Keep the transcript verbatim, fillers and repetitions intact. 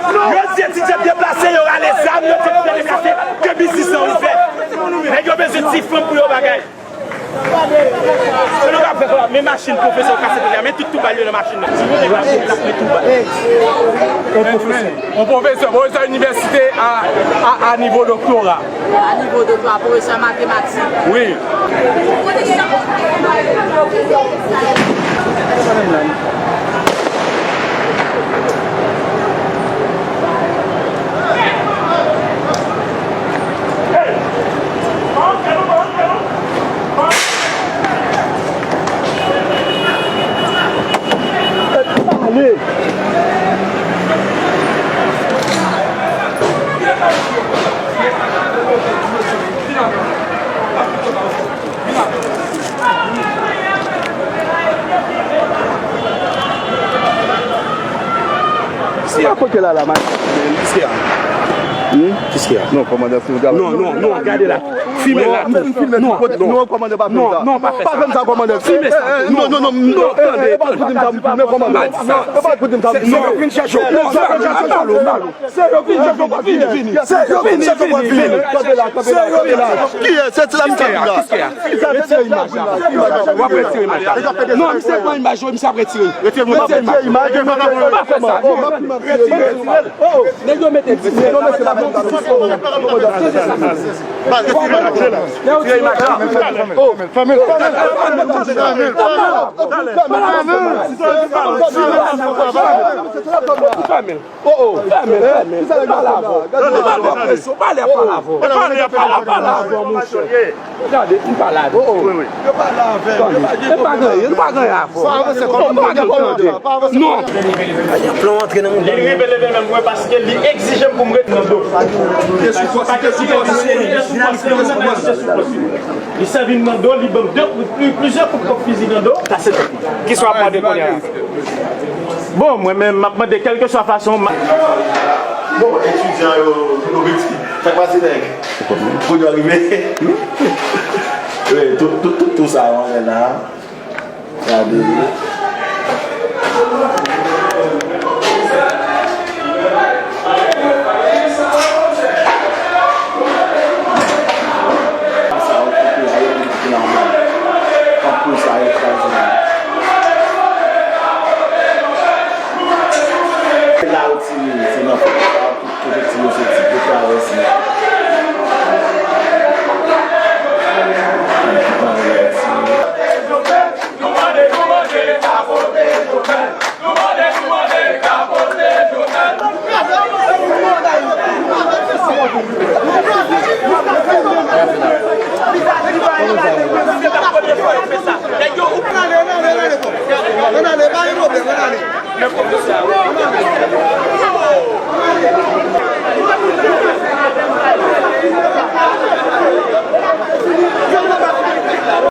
Yo di etidyan deplase, yo rale zam, yo di etidyan deplase, ke biznis lan ouvè. Nèg yo bezwen ti fanm pou yo bagay. Sa nou ka fè konsa, men machin pwofesè yo kase kounye a, men tout tou bal yo nan machin nan. Si nou te ka fè la, men tou bal. On pwofesè, on pwofesè, pwofesè inivèsite a, a, a nivo doktora. A nivo doktora, pwofesè matematik. Wi. Sa kote la la, man. Kiske a? Hmm? Kiske a? Non, kòmandan, si w gade. Non, non, non, gade la. Filme la. Non, non, non, kòmandan, pa fè sa. Non, non, pa fè sa. Pa fè sa, kòmandan. Filme sa. Non, non, non, non, tande, tande. Pa koute m sa, m filme, kòmandan. Pa di sa. Pa koute m sa, m filme. Se yo k vin chèche w. Non, non, non, non, non. Se yo k vin chèche w, vini, vini. Se yo k vin chèche w, vini, vini. Kanpe la, kanpe la, kanpe la. Kiyès? Se ti la m kanpe la. Kiske a? Retire imaj la. W ap retire imaj la. Non, misye pran imaj yo, misye ap retire. Retire imaj la. Pa fè sa. Non, retire. Nèg yo mete di. Nèg yo mete la. Retire imaj la. Retire imaj la. Fèmen. Oh, oh. Fèmen, fèmen. Pale avè w. Pale, pale avè w. Pale, pale avè w. Pale avè w, monchè. Gade, m pale avè w. Wi, wi. Yo pale avè w. Tande. E pa gen anyen, nou pa gen anyen avè w. Pa avanse, kòmandan. Non. Plan antre nan moun. Li rive leve men m, mwen, paske li egzije m pou m ret nan do. Li sèvi m nan do, li ban m de, pli-, plizyè kout kòk fizi nan do. Kase tèt li. Kisa w ap mande kounye a? Bon, mwen menm, m ap mande, kèlkeswa fason, m a- Bon, etidyan yo, nou piti. Sa k pase, nèg? Kounye a rive. Wi, tout, tout, tout, tout sa yo anlè la. Gade. Sa yo koupe la, yo vin koupe la anba. Tankou sa yo kraze la. La yo tire, se nan fòs sa yo tout pwojektil yo soti, yo travèse.